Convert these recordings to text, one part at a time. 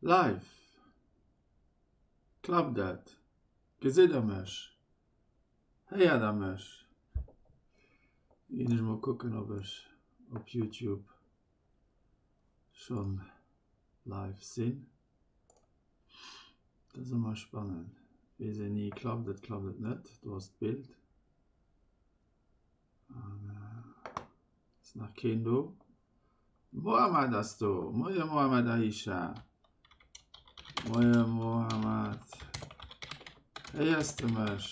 Live! Klappt et? Gesitt der mech? Héiert der mech? Ginn ech mol kucken ob ech op Youtube schonn live sinn. Dat ass ëmmer spannend. Weess een ni, klappt et, klappt et net. Do ass d'Bild. An ass nach keen do. Mohamed ass do. Moie Mohamed Aisha. Moie Mohamed. Héiers de mech?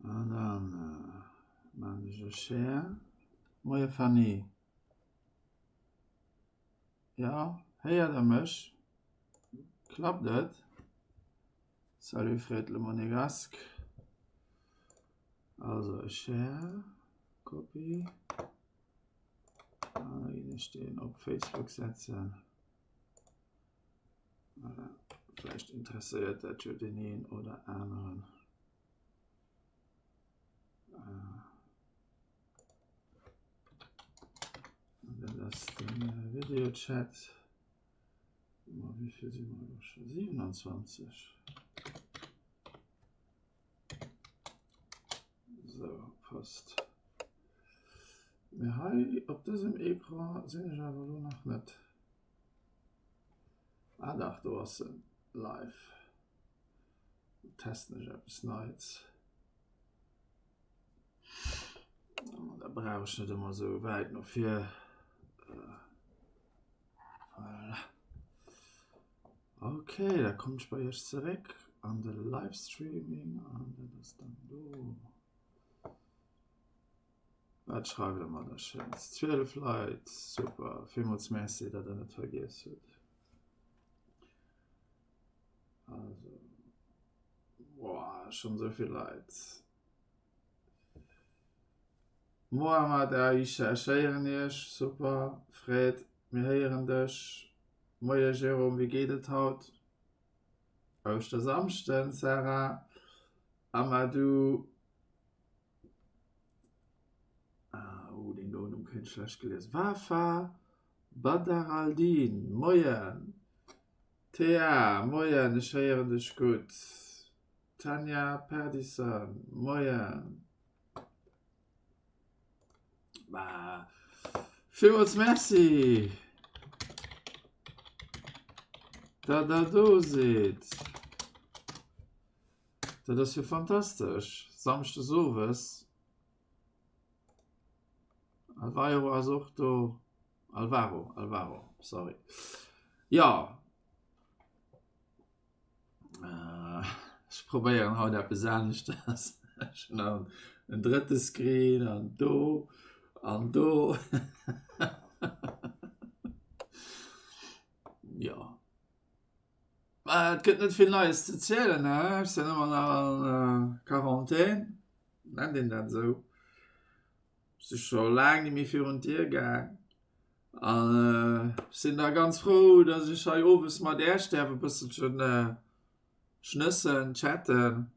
An dann äh, man ech e Share. Moie Fanny. Ja, héiert der mech? Klappt et? Salut Fred le Monégasque. Also Share, Copy. An da ginn ech deen op Facebook setzen. Voilà. Vläicht interesséiert dat jo deen een oder aneren. An dat ass den Videochat. Ma wéi vill si mer elo scho? 27. Sou, passt. Mee hei op dësem Ecran sinn ech awer elo nach net. Ah dach, do ass en live. Testen ech eppes Neits. Da brauch ech net ëmmer sou wäit no vir. Voilà. Okay, da komme ech bei iech zeréck an de Livestreaming an dat ass dann do. Wat schreift der mer da Schéins? 12 Leit, super. Villmools Merci, datt der net vergiess hutt. Also, boah, schonn esou vill Leit. Mohammad, Aisha, ech héieren iech, super. Fred, mir héieren dech. Moie Jérôme, wéi geet et haut? Ouschtersamschden, Sarah, Amadou, oh deen do Numm kéint schlecht gelies, Wafa Badaraldin, moien. Thea, moien, ech héieren dech gutt. Tanja Perdison, moien. Bah, villmools Merci, datt der do sidd. Dat ass jo fantastesch. Samschdes owes. Alvaro ass och do. Alvaro, Alvaro, sorry. Jo. Ech probéieren haut eppes aneschters. Ech hunn nach en drëtte Screen an do an do. Jo. Mä et gëtt net vill Neies ze zielen, he? Ech sinn ëmmer nach an Quarantän, nennt een dat esou? Ech si scho laang net méi virun d'Dier gaang an ech sinn da ganz frou, dass ech hei owes mat Äech däerf e bësselchen schnëssen, chatten.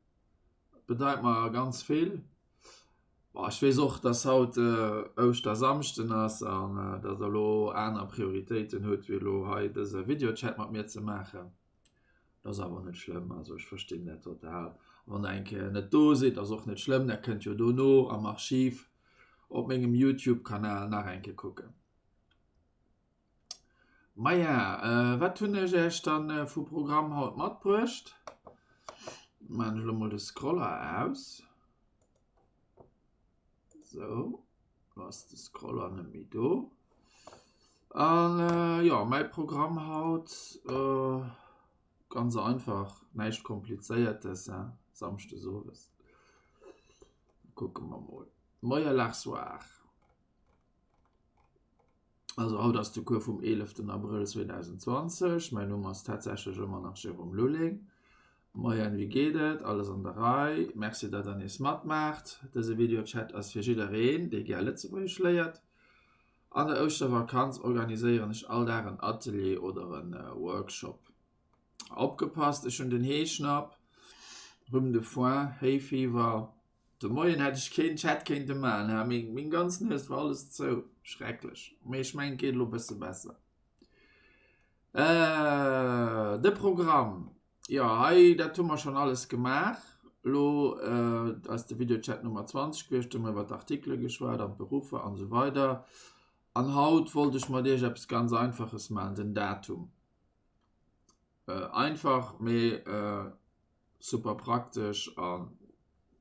Dat bedeit mer ganz vill. Bon, ech weess och, dass haut Ouschtersamschden ass an dass Der elo aner Prioritéiten hutt, wéi elo hei dëse Videochat mat mir ze maachen. Dat ass awer net schlëmm, also ech verstinn dat total. Wann Der eng Kéier net do sidd, ass och net schlëmm, Der kënnt jo dono am Archiv op mengem Youtube-Kanal nach eng Kéier kucken. Maja, wat hunn ech Iech dann vu Programm haut matbruecht? Maachen ech elo mol de Scroller aus. Sou, lo ass de Scroller net méi do. An jo, mäi Programm haut, ganz einfach, näischt Komplizéiertes, hein, samschdes owes. Kucke mer mol. Moie Larsoir. Also haut ass de Cours vum 11. Abrëll 2020. Mäin Numm ass tatsächlech ëmmer nach Jérôme Lulling. Moien, wéi geet et? Alles an der Rei? Merci, datt der nees matmaacht. Dëse Videochat ass fir jiddereen, dee gär Lëtzebuergesch léiert. An der Ouschtervakanz organiséieren ech all Dag en Atelier oder en Workshop. Opgepasst, ech hunn den Heeschnapp, Rhume de foin, Hay Fever. De Moien hätt ech keen Chat kéinte maachen, ha meng, meng ganz Nues war alles zou. Schrecklech. Mee ech mengen, et geet elo e bësse besser. De Programm, jo hei dat hu mer schonn alles gemaach. Elo ass de Videochat Nummer 20 gewiescht, do hu mer iwwer d'Artikele geschwat an d'Beruffer an esou weider. An haut wollt ech mat iech eppes ganz Einfaches maachen, den Datum. Einfach, mee super praktesch a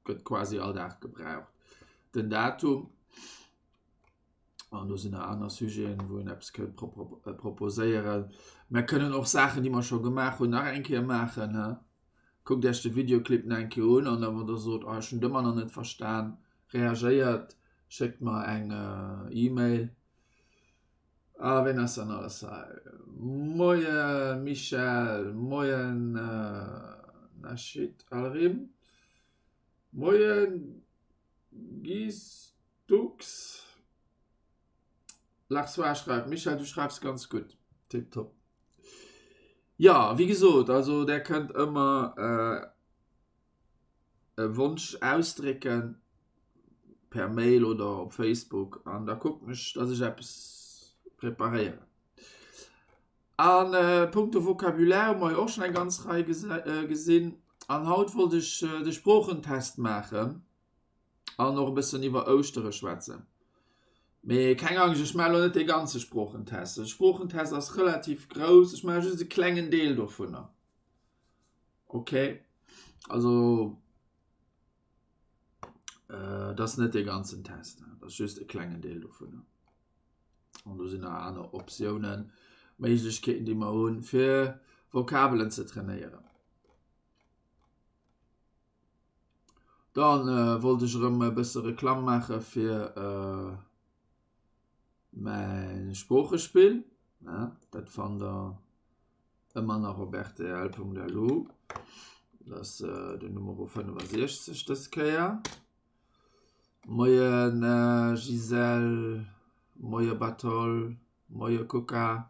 gëtt quasi all Dag gebraucht. Den Datum. An do sinn nach aner Sujeten, wou een eppes kënnt proposéieren. Mer kënnen och Saachen, déi mer scho gemaach hunn, nach eng Kéier maachen. Kuckt Iech de Videoclip nach eng Kéier un an da wann Der sot, oh ech hunn et ëmmer nach net verstan, reagéiert, schéckt mer eng E-Mail. Ah, ween ass dann alles hei? Moie Michèle, moien Nachid Alrim, moien Guy. Dux, Larsoir schreift, Michèle, du schreifs ganz gutt. Tiptop. Jo, wéi gesot, also där kënnt ëmmer e Wonsch ausdrécken per Mail oder op Facebook an da kucken ech, dass ech eppes preparéieren. A punkto Vocabulaire hu mer jo och schonn eng ganz Rei gesinn an haut wollt ech de Sproochentest maachen. an och e bëssen iwwer Ouschtere schwätzen. Mee keng Angscht, ech maache lo net dee ganze Sproochentest. De Sproochentest ass relativ grouss, ech maache just e klengen Deel dovunner. Okay, also äh, dat ass net dee ganzen Test, dat ass just e klengen Deel dovunner. An do sinn nach aner Optiounen, Méiglechkeeten, déi mer hunn, fir Vokabelen ze trainéieren. Dann wollt ech erëm e bësse Reklamm maache fir mäi Sproochespill. Dat fannt der ëmmer nach op rtl.lu. Dat ass den Numero 65 dës Kéier. Moien Gisèle, moie Batol, moie Kuka.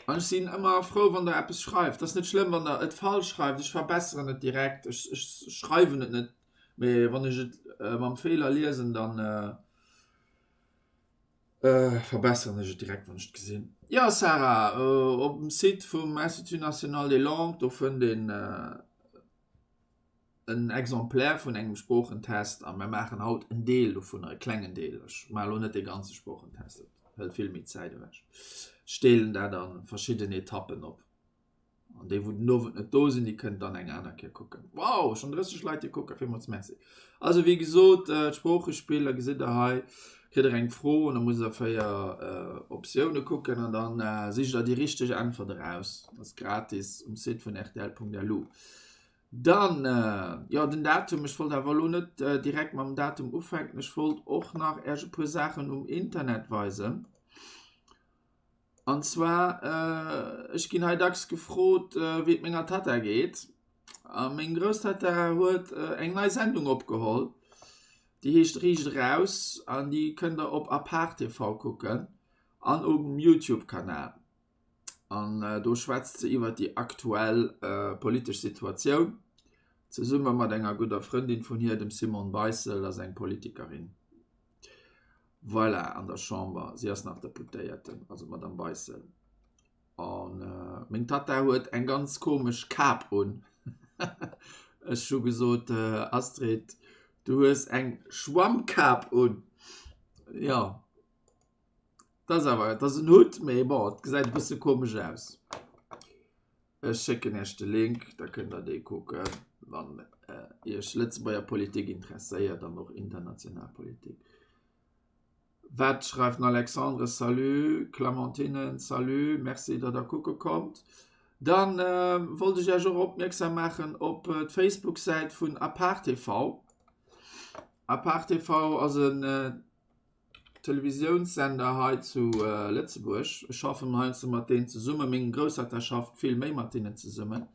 An ech sinn ëmmer frou, wann der eppes schreift. Et ass net schlëmm, wann der et falsch schreift, ech verbesseren et direkt. Ech, ech schreiwen et net, mee wann ech et mam Feeler liesen, dann verbesseren ech et direkt, wann ech et gesinn. Jo, Sarah, op dem Site vum Institut National des Langues, do fënnt een en Exemplaire vun engem Sproochentest a mir maachen haut en Deel dovunner, e klengen Deel. Ech maache elo net dee ganze Sproochentest, dat hëlt vill méi Zäit ewech. Ech deelen dat a verschidden Etappen op. An déi, wou den Owend net do sinn, déi kënnen dann eng aner Kéier kucken. Wow, schonn 30 Leit, déi kucken, villmools Merci. Also wéi gesot, d'Sproochespill, da gesitt Der hei, kritt Der eng Fro an da musst Der 4 Optioune kucken an da sicht Der déi richteg Äntwert eraus. Dat ass gratis um Site vun rtl.lu. Dann, jo, den Datum, ech wollt awer elo net direkt mam Datum ufänken, ech wollt och nach Äech e puer Saachen um Internet weisen. An zwar, ech ginn hei dacks gefrot, wéi et menger Tatta geet. A meng Grousstatta huet eng nei Sendung opgeholl, déi heescht Riicht eraus an déi kënnt Der op Apart TV kucken an um Youtube-Kanal. An do schwätzt se iwwer déi aktuell politesch Situatioun, zesumme mat enger gudder Frëndin vun hir, dem Simone Beissel, ass eng Politikerin, voilà, an der Chamber, si ass nach Deputéierten, also d'Madame Beissel. An meng Tatta huet eng ganz komesch Kap un. Ech hu gesot, Astrid, du hues eng Schwammkap un. Jo. Dat ass awer, dat ass en Hutt, mee bon, et gesäit e bësse komesch aus. Ech schécken Iech de Link, da kënnt der dee kucken, wann Iech Lëtzebuerger Politik interesséiert an och international Politik. Wat schreift den Alexandre? Salut Clémentine, salut, merci datt der kucke kommt. Dann wollt ech Iech och opmierksam maachen op d'Facebook-Säit vun Apart TV. Apart TV ass en Televisiounssender hei zu Lëtzebuerg. Ech schaffen heiansdo mat deenen zesummen. Meng Groussetta schafft vill méi mat deenen zesummen.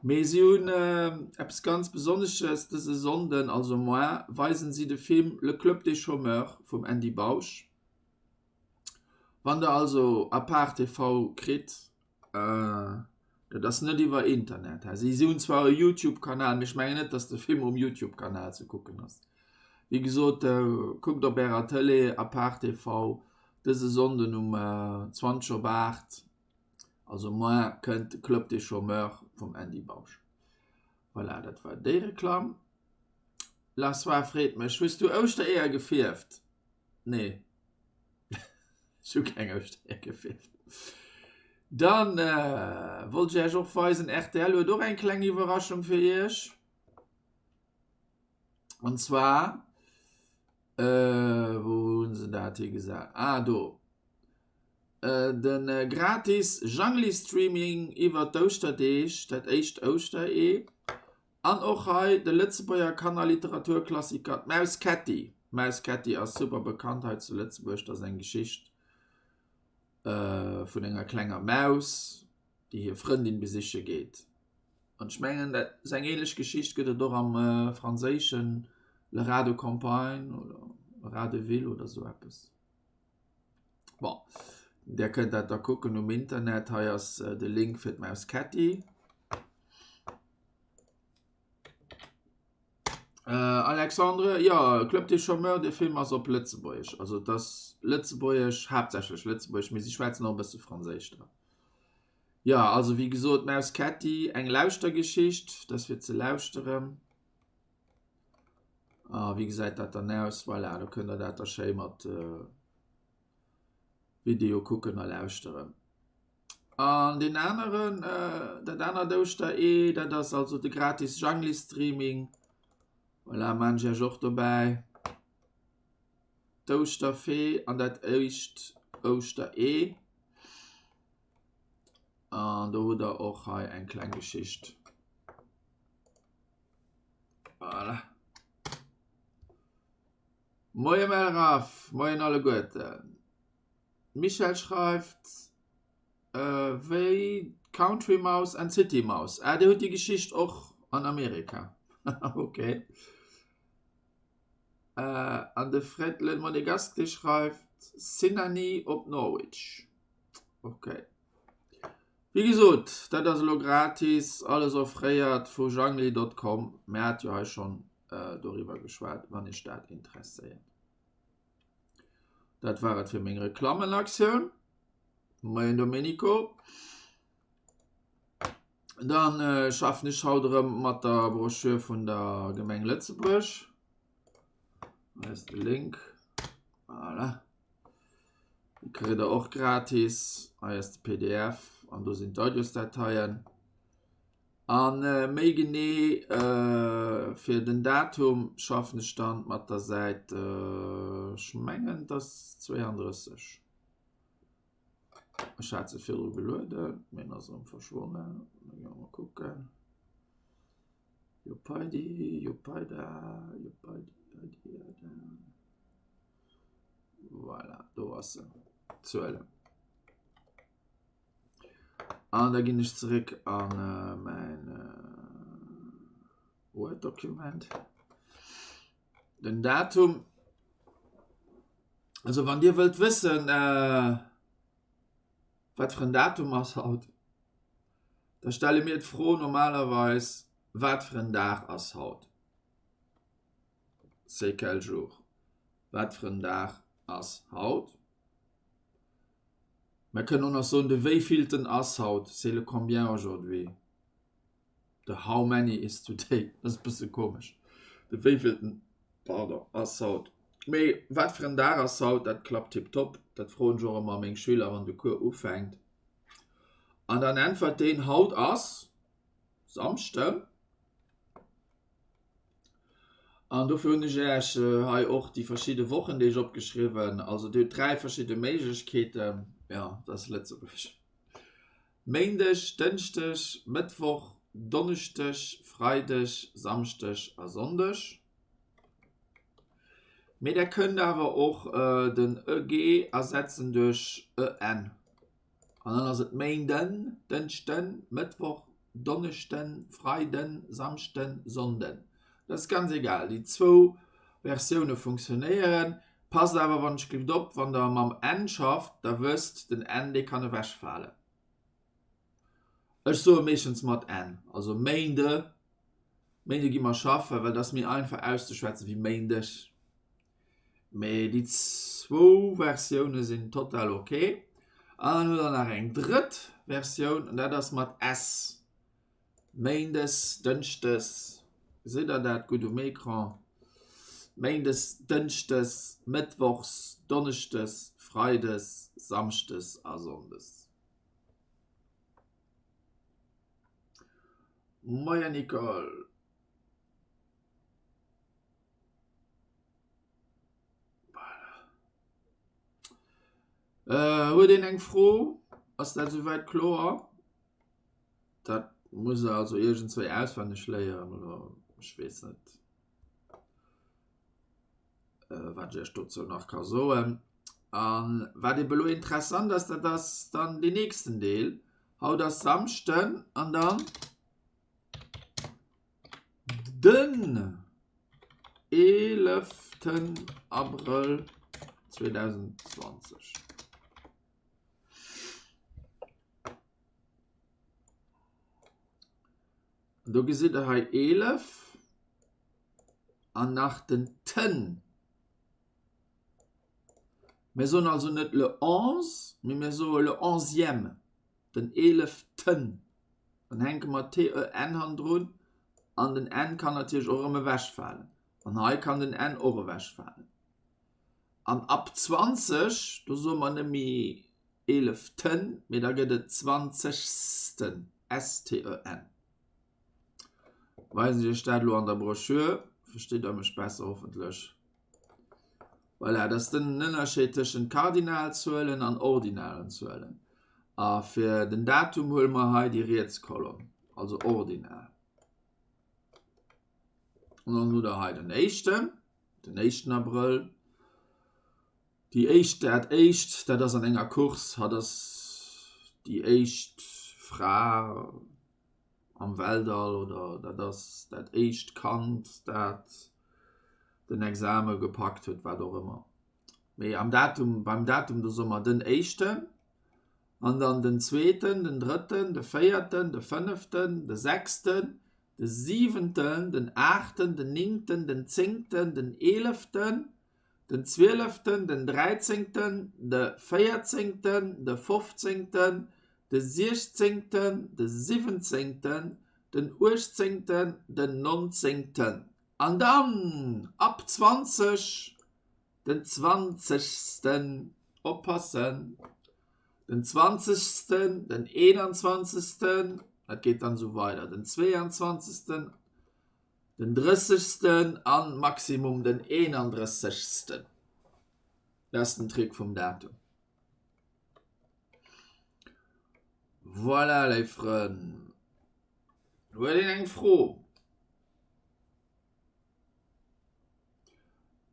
Mee si hunn eppes ganz Besonnesches, Dëse Sonnden, also moar, weisen si de Film Le Club des Chômeurs vum Andy Bausch. Wann der also Apart TV kritt, Dat ass net iwwer Internet. Si hunn zwar e Youtube-Kanal, mee ech mengen net, datt de Film um Youtube-Kanal ze kucken ass. Wéi gesot, kuckt op ärer Tëlee Apart TV. Dëse Sonnden um 20 op 8, also moar, kënnt de Club des Chômeurs vum Andy Bausch. Voilà, dat war déi Reklamm. La Soie freet mech, Hues du Ouschtereeër gefierft? Nee, ech hu keng Ouschtereeër gefierft. Dann wollt ech Iech och weisen, rtl huet och eng kleng Iwwerraschung fir Iech. An zwar, wou hu se dat hi gesat? Ah, do. De gratis Jangli-Streaming iwwer d'Ouschterdeeg, dat éischt Ouschteree. An och hei de Lëtzebuerger Kannerliteraturklassiker D'Maus Ketti. D'Maus Ketti ass super bekannt hei zu Lëtzebuerg. Dat ass eng Geschicht vun enger klenger Maus, déi hir Frëndin besiche geet. An ech mengen, dat ass eng ähnlech Geschicht gëtt et och am Franséischen, Le rat de campagne oder Le rat de ville oder esou eppes. Bon, där kënnt dat da kucken um Internet. Hei ass de Link fir d'Maus Ketti. Alexandre, jo, Club des Chômeurs, dee Film ass op Lëtzebuergesch. Also et ass Lëtzebuergesch, haaptsächlech Lëtzebuergesch, mee si schwätzen och e bësse Franséisch dran. Jo, also wéi gesot, D'Maus Ketti, eng Lauschtergeschicht, dat ass fir ze lauschteren. A wéi gesäit dat dann aus? Voilà, do kënnt der dat da schéi mat Video kucken a lauschteren. An deen aneren, dat anert Ouschteree, dat ass also de gratis Jangli-Streaming. Voilà, maan ech iech och dobäi. D'Ouschterfee an dat éischt Ouschteree. An do hutt der och hei eng kleng Geschicht. Voilà. Moie Melraf, moien alleguerten. D'Michèle schreift, Wéi Country Mouse and City Mouse. Ah, Dir hutt déi Geschicht och an Amerika. Ok. An de Fred Le Monégasque, dee schreift, Sinani op Norwich. Ok. Wéi gesot, dat ass elo gratis, alles offréiert vu jangli.com. Mir hate jo hei schonn doriwwer geschwat, wann Iech dat interesséiert. Dat war et fir meng Reklammenaktioun. Moien Domenico. Dann äh, schaffen ech haut erëm mat der Broschür vun der Gemeng Lëtzebuerg. Hei ass de Link. Voilà. Déi kritt der och gratis. Hei ass de PDF an do sinn d'Audiosdateien. An méi genee fir den Datum schaffen ech dann mat der Säit, ech mengen et ass 32. Ech hat se virdru gelueden, mee en ass erëm verschwonnen. Da gi mer mol kucken. Jopeidi, Jopeida, Jopeidi, Heidi, Heida. Voilà, do ass se, d'Zuelen. An da ginn ech zeréck an mäin Word-Dokument. Den Datum, also wann Dir wëllt wëssen, wat fir en Datum ass haut, da stelle mir d'Fro normalerweis, Wat fir en Dag ass haut? C'est quel jour? Wat fir en Dag ass haut? Mer kënnen och nach soen, de wéivillten ass haut, c'est le combien aujourd'hui? De how many is today? Dat ass e bësse komesch. De wéivillten, pardon, ass haut. Mee wat fir en Dag ass haut, dat klappt tiptop. Dat froen ech och ëmmer meng Schüler, wann de Cours ufänkt. An dann äntwert deen, haut ass Samschden. An dofir hunn ech Iech hei och déi verschidde Wochendeeg opgeschriwwen. Also Dir hutt 3 verschidde Méiglechkeeten. Jo, dat ass Lëtzebuerg. Méindeg, Dënschdeg, Mëttwoch, Donneschdeg, Freideg, Samschdeg a Sonndeg. Mee Der kënnt awer och den eg ersetzen duerch en. An dann ass et Méinden, Dënschden, Mëttwoch, Donneschden, Freiden, Samschden, Sonnden. Dat ass ganz egal, déi zwou Versioune funktionéieren. Passt awer wann ech gelift op, wann der mam n schafft, da wësst, den n dee kann ewechfalen. Ech soe meeschtens mat n, also Méinde, Méinde gi mer schaffen, well dat ass méi einfach auszeschwätzen wéi Méindeg. Mee déi zwou Versioune sinn total ok. An dann hutt der nach eng drëtt Versioun, an dat ass mat s. Méindes, Dënschdes, gesitt der dat gutt um Ecran? Méindes, Dënschdes, Mëttwochs, Donneschdes, Freides, Samschdes a Sonndes. Moien Nicole. Voilà. Huet een eng Fro? Ass dat esouwäit kloer? Dat muss der also iergendzwéi auswenneg léieren oder ech weess net, wat ech iech dozou nach ka soen. A wat ebe lo interessant ass, dat ass dann deen nächsten Deel. Haut ass Samschden an dann Den eeleften Abrëll 2020. Do gesitt der hei 11 an nach den ten. Mir soen also net le onze, mee mir soe le onzième, den eeleften. Dann hänke mer TEN hannendrun an den N kann natierlech och erëm ewechfalen. An hei kann den N och ewechfalen. An ab 20, do soe mer net méi eeleften, mee da gëtt et zwanzegsten, S-T-E-N. Weisen ech iech dat elo an der Broschür, verstitt der mech besser hoffentlech. Voilà, dat ass den Ënnerscheed tëschent Kardinalzuelen an ordinalen Zuelen. A fir den Datum huele mer hei déi riets Kolonn, also ordinal. An dann hutt der hei den éischten, den éischten Abrëll. Déi éischt, dat éischt, dat ass an enger Course, hatt ass déi éischt Fra, am Weltall oder dat ass dat éischt Kand, dat den Exame gepackt huet, wat och ëmmer. Mee am Datum, beim Datum, do soe mer den éischten an dann den zweeten, den drëtten, de véierten, de fënneften, de sechsten, de siwenten, den aachten, den néngten, den zéngten, den eeleften, den zwieleften, den dräizéngten, de véierzéngten, de fofzéngten, de siechzéngten, de siwwenzéngten, den uechtzéngten, den nonzéngten an dann ab 20 den zwanzegsten, oppassen, den zwanzegsten, den eenanzwanzegsten, dat geet dann esou weider, den zweeanzwanzegsten, Den drëssegsten an Maximum den eenandrëssegsten. Dat ass den Trick vum Datum. Voilà, léif Frënn. Huet een eng Fro?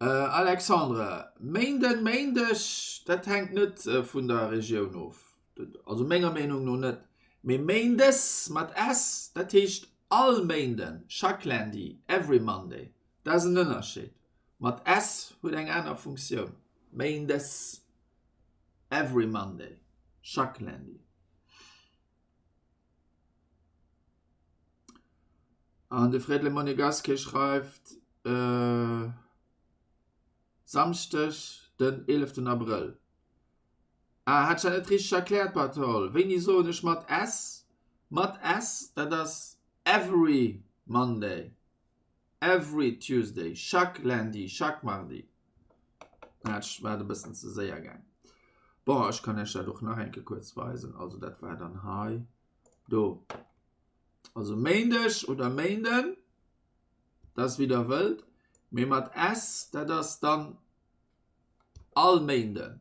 Alexandre, Méinden, Méindeg, dat hänkt net vun der Regioun of. Also menger Meenung no net. Mee Méindes mat s, dat heescht all Méinden, chaque lundi, every Monday. Dat ass en Ënnerscheed. Mat s huet eng aner Funktioun. Méindes, every Monday, chaque lundi. An de Fred Le Monegasque schreift, Samschdeg den 11 Abrëll. Ah, hat ech dat net richteg erkläert, Bartol? Wéini soen ech mat s? Mat s, dat ass every Monday, every Tuesday, chaque lundi, chaque mardi. Dat war e bëssen ze séier gaang. Bon, ech kann Iech dat och nach eng Kéier kuerz weisen. Also dat war dann hei, do. Also Méindeg oder Méinden, dat ass wéi der wëllt, mee mat s, dat ass dann all Méinden.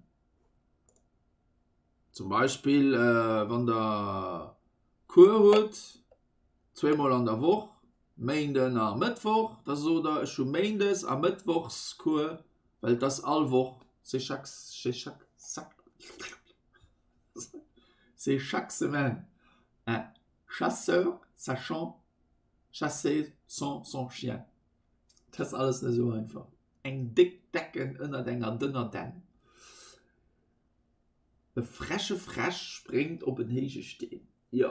Zum Beispill wann der Cours hutt, zweemol an der Woch, Méinden a Mëttwoch, da sot der ech hu Méindes a Mëttwochs Cours, well et ass all Woch, c'est chaque, c'est chaque, c'est chaque semaine un chasseur sachant chasser sans son chien. Dat ass alles net esou einfach. Eng déck Decken ënnert enger dënner Dänn. E freche Fräsch spréngt op en héije Steen. Jo.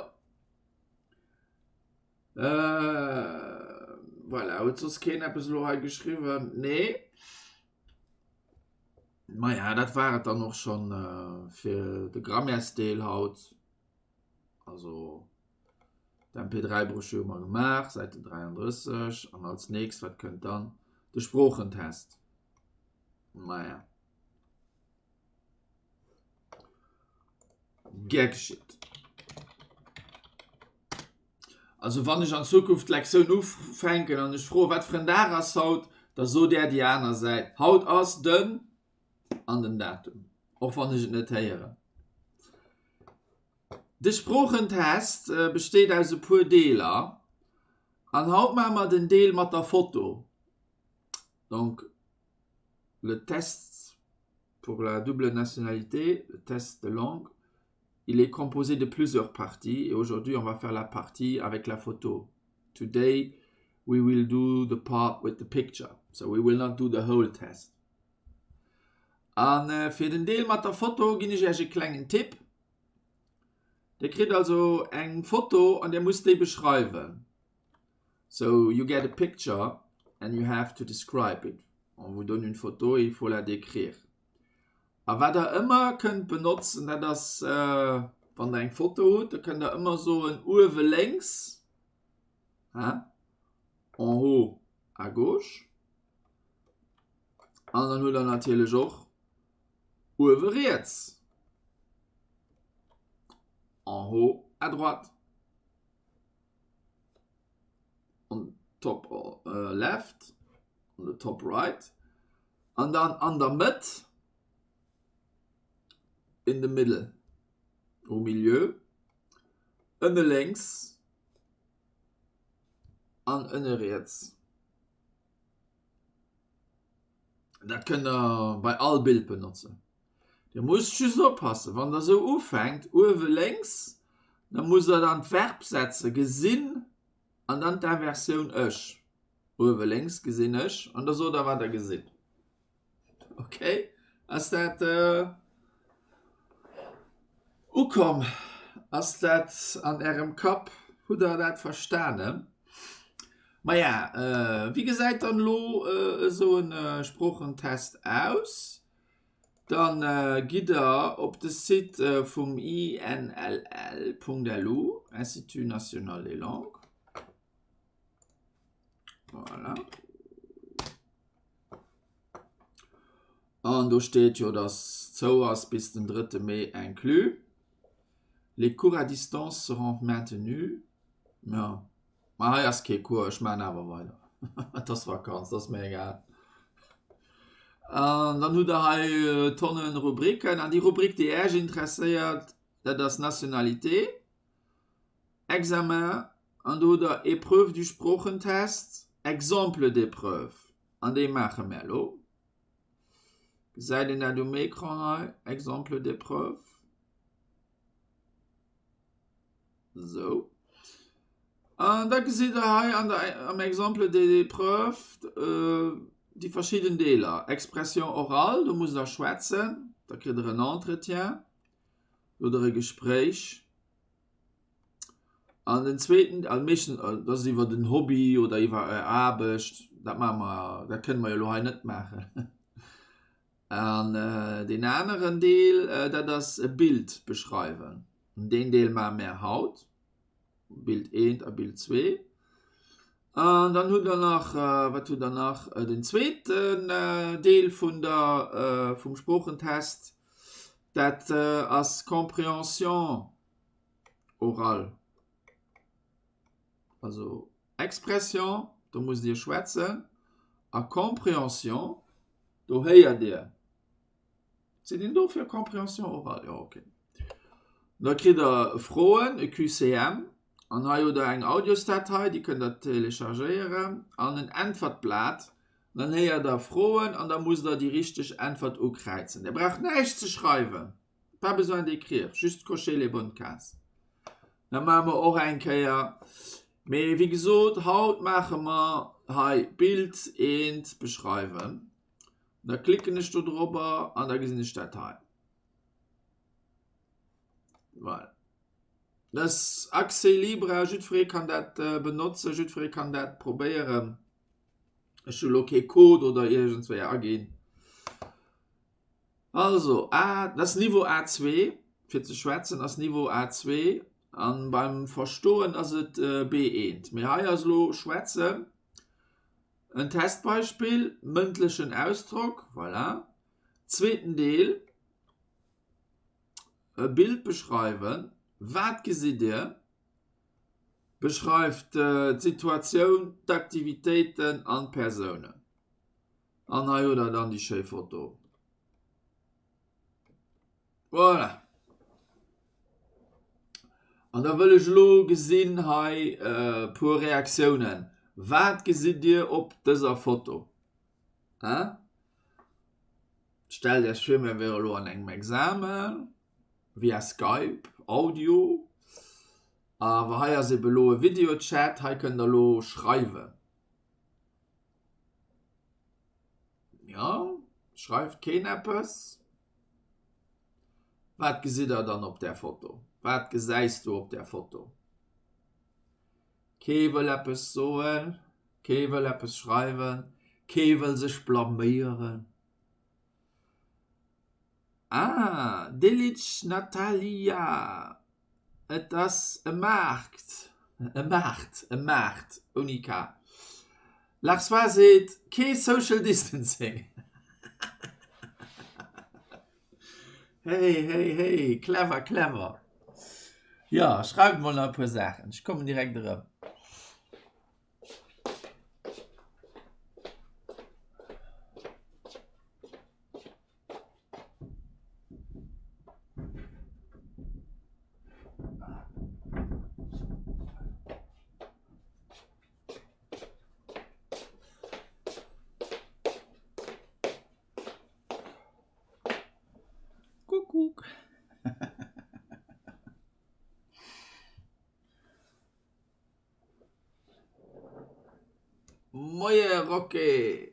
Voilà, huet soss keen eppes elo hei geschriwwen? Nee. Maja, dat war et dann och schonn fir de Grammaires-Deel haut. Also d'MP3-Broschür hu mer gemaach, Säite 33. An als nächst, wat kënnt dann? De Sproochentest. Maja. Gär geschitt. Also wann ech an Zukunft d'Lektioun ufänken an ech froe wat fir en Dag ass haut, da sot Där déi aner Säit, haut ass den an den Datum, och wann ech et net héieren. De Sproochentest besteet aus e puer Deeler an haut maache mer den Deel mat der Foto. Donc le test pour la double nationalité, le test de langue, il est composé de plusieurs parties et aujourd'hui on va faire la partie avec la photo. Today we will do the part with the picture, so we will not do the whole test. An äh, fir den Deel mat der Foto ginn ech Iech e klengen Tipp. Dir kritt also eng Foto an Dir musst déi beschreiwen. So you get a picture and you have to describe it. On vous donne une photo et il faut la décrire. A wat der ëmmer kënnt benotzen, dat ass, wann der eng Foto hutt, da kënnt der ëmmer soen, uewe lénks, hein, en haut à gauche. An dann hutt der natierlech och uewe riets, en haut à droite. On top left, on the top right. An dann an der Mëtt, in the middle, au milieu, ënne lénks an ënne riets. Dat kënnt der bei all Bild benotzen. Dir musst just oppassen, wann der esou ufänkt, uewe lénks, da musst der dann d'Verb setze gesinn an dann d'Inversioun ech. Uewe lénks gesinn ech an da sot der wat der gesitt. Ok, ass dat ukomm? Ass dat an ärem Kapp? Hutt der dat verstanen? Maja, wéi gesäit dann elo esou e Sproochentest aus? Dann gitt der op de Site vum INLL.lu, Institut National des Langues. Voilà. An do steet jo, dass zou ass bis den 3. Mee inclus. Les cours à distance seront maintenus. Ja. Ma hei ass kee Cours, ech maachen awer weider. Et ass Vakanz, dat ass mir egal. An dann hutt der hei Tonnen Rubriken. An déi Rubrik, déi Äech interesséiert, dat ass Nationalité. Examen an do hutt der Épreuve du Sproochentest, Exemple d'épreuve an déi maache mär elo. Gesäit een dat um Ecran hei, Exemple d'épreuve? Sou. An da gesitt der hei an der, am Exemple d'épreuve déi verschidden Deeler. Expression orale, do musst der schwätzen, da kritt der en Entretien oder e Gespréich. An den zweeten, also meeschtens, dat ass iwwer den Hobby oder iwwer Är Aarbecht, dat maache mer, dat kënne mer jo elo hei net maachen. An deen aneren Deel, dat ass e Bild beschreiwen. An deen Deel maache mär haut, Bild eent a Bild zwee. An dann hutt Der nach, wat hutt Der nach, den zweeten Deel vun der, vum Sproochentest, dat ass Compréhension orale. Also Expression, do musst Dir schwätzen, a Compréhension, do héiert Dir. Seet een dofir Compréhension orale? Jo, okay. Da kritt Der Froen, e QCM, an hei hutt Der eng Audiosdatei, déi kënnt Der telechargéieren, an en Äntwertblat. Dann héiert Der Froen an da musst Der déi richteg Äntwert ukräizen. Dir braucht näischt ze schreiwen, pas besoin d'écrire, juste cocher les bonnes cases. Dat maache mer och eng Kéier. Mee wéi gesot, haut maache mer hei Bild eent beschreiwen. Da klicken ech do drobber an da gesinn ech dat hei. Voilà. Dat ass Accès libre, jiddweree kann dat benotzen, jiddweree kann dat probéieren. Ech hu lo kee Code oder iergendswéi aginn. Also A, dat ass Niveau A2, fir ze schwätzen ass Niveau A2 an beim Verstoen ass et B1. Mee hei ass elo schwätzen en Testbeispill, mëndlechen Ausdrock, voilà. Zweeten Deel, e Bild beschreiwen, wat gesitt Dir? Beschreift d'Situatioun, d'Aktivitéiten an d'Persounen. An hei hutt der dann déi schéi Foto. Voilà. An da wëll ech elo gesinn hei e puer Reaktiounen. Wat gesitt Dir op dëser Foto? Hein? Stellt Iech vir, mir wiere elo an engem Examen via Skype, Audio. Awer hei ass ebe elo e Videochat, hei kënnt Der elo schreiwen. Jo, schreift keen eppes? Wat gesitt der dann op där Foto? Wat gesäis du op där Foto? Kee wëll eppes soen, kee wëll eppes schreiwen, kee wëll sech blaméieren. Ah, Delic Natalia, et ass e Maarkt, e Maart, e Maart ouni K. Larsois seet, kee Social Distancing. Hey, hey, hey, clever, clever. Jo, schreift mol nach e puer Saachen, ech kommen direkt erëm. Kuckuck. Moie Rocky!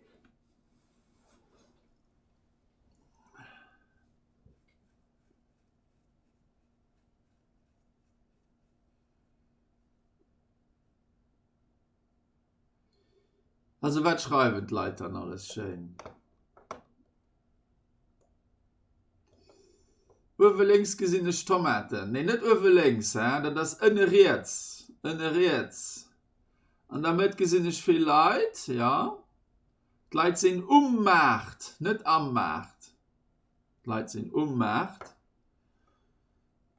Also wat schreiwen d'Leit dann alles schéin? Uewe lénks gesinn ech Tomaten. Nee, net uewe lénks, hè, dat ass ënne riets. Ënne riets. An der Mëtt gesinn ech vill Leit, jo. D'Leit sinn um Maart, net am Maart. D'Leit sinn um Maart.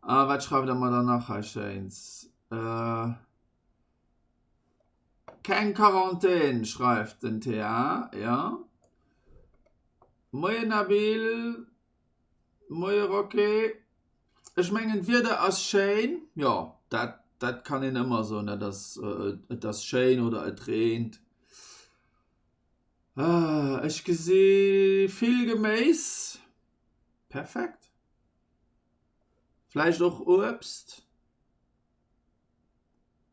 A wat schreift der mer dann nach hei Schéins? Äh. Keng Quarantän, schreift den TA, jo. Moien Nabil, moie Rocky. Ech mengen d'Wieder ass schéin, jo dat dat kann een ëmmer soen, dat ass et ass schéin oder et reent. Ech gesi vill Geméis, perfekt, vläicht och Uebst.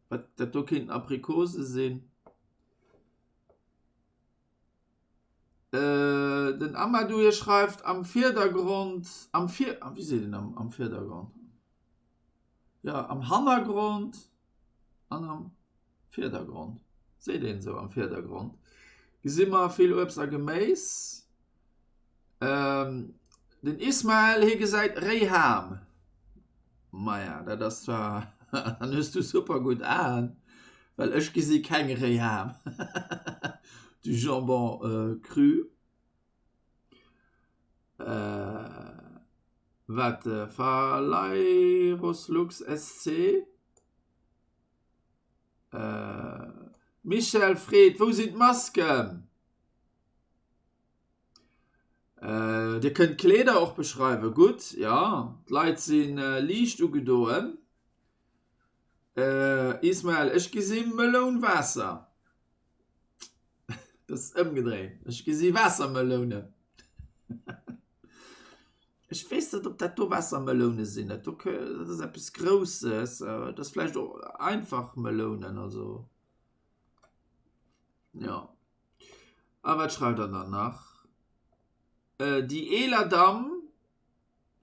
Wat dat do kéinten Aprikose sinn. Äh, den Amadou hie schreift am Virdergrond, am Vir, ah, wéi seet een am, am Virdergrond? Ja, am Hannergrond an am Virdergrond. Seet een esou am Virdergrond. Gesi mer vill Uebst a Geméis. Ähm, den Ismael, hie gesäit réi Ham. Maja, dat ass zwar, dann hues du super gutt Aen, well ech gesi keng réi Ham. Du Jambon cru. Wat, Faleiros Lux SC? Michèle freet, Wou sinn d'Masken? Dir kënnt d'Kleeder och beschreiwen. Gutt, jo, d'Leit si liicht ugedoen. Ismael, Ech gesi Meloun Waasser. Dat ass ëmgedréint. Ech gesi Waassermelounen. Ech weess net, ob dat do Waassermeloune sinn. Dat do, dat ass eppes Grousses. Dat ass vläicht och einfach Melounen, also jo. A wat schreift der dann nach? Déi eeler Damm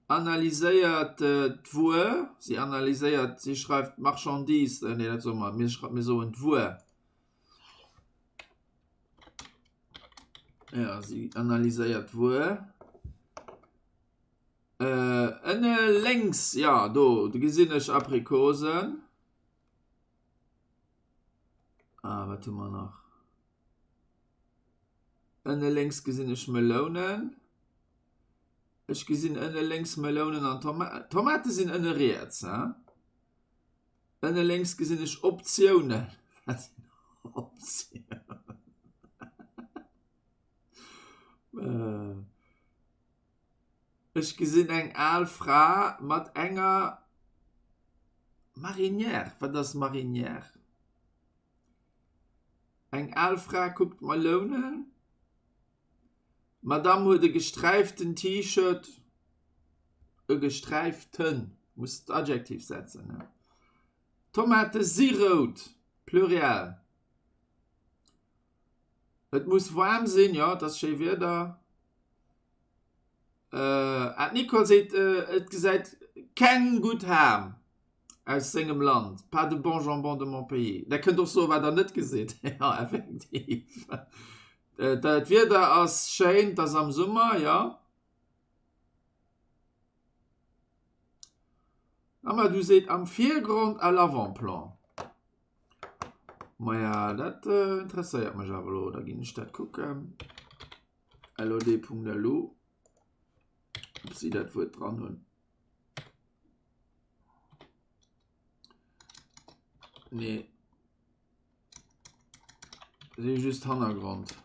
analyséiert d'Wuer. Si analyséiert, si schreift d'Marchandise, nee dat soe mer, mir mir soen d'Wuer. Jo, si analyséiert d'Wuer. Ënne lénks, jo do gesinn ech Aprikosen. Ah, wat hu mer nach? Ënne lénks gesinn ech Melounen. Ech gesinn ënne lénks Melounen an Toma Tomate sinn ënne riets, hein? Ënne lénks gesinn ech Optiounen. Wat sinn Optiounen? Ech gesinn eng al Fra mat enger Marinière. Wat ass Marinière? Eng al Fra kuckt Melounen. D'Madame huet e gesträiften T-Shirt, e gesträiften, muss d'Adjektiv setzen, ne? D'Tomate si rout, Pluriel. Et muss waarm sinn, jo, et ass schéi Wieder. Ah, d'Nicole seet, et gesäit keng gutt Ham aus sengem Land, pas de bon jambon de mon pays. Der kënnt och soen, wat der net gesitt. Jo, effektiv. D'Wieder ass schéin, et ass am Summer, jo. Amadou seet, am Virgrond à l'avant-plan. Maja, dat interesséiert mech awer elo, da ginn ech dat kucken. lod.lu, ob si dat Wuert dran hunn. Nee. Si hu just Hannergrond.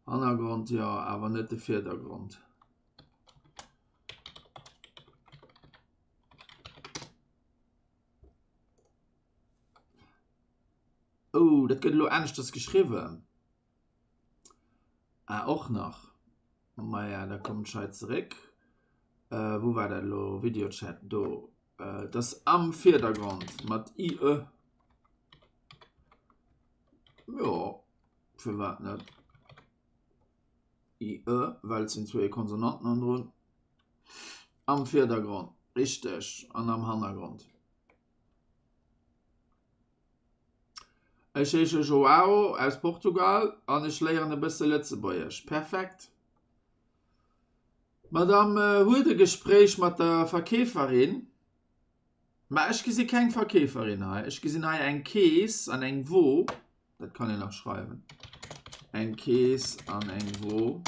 Hannergrond, jo, awer net de Virdergrond. Oh, dat gëtt elo aneschters geschriwwen. Ah, och nach. Maja, da kommt ech hei zeréck. Äh, wou war dat elo? Videochat, do. Äh, dat ass am Virdergrond mat IE. Jo, firwat net? IE, well et sinn zwéi Konsonanten hannendrun. Am Virdergrond, richteg, an am Hannergrond. Ech heesche Joao aus Portugal an ech léieren e bësse Lëtzebuergesch. Perfekt! D'Madame huet e Gespréich mat der Verkeeferin. Mä ech gesi keng Verkeeferin hei. Ech gesinn hei eng Kees an eng Wo. Dat kann een nach schreiwen. Eng Kees an eng Wo.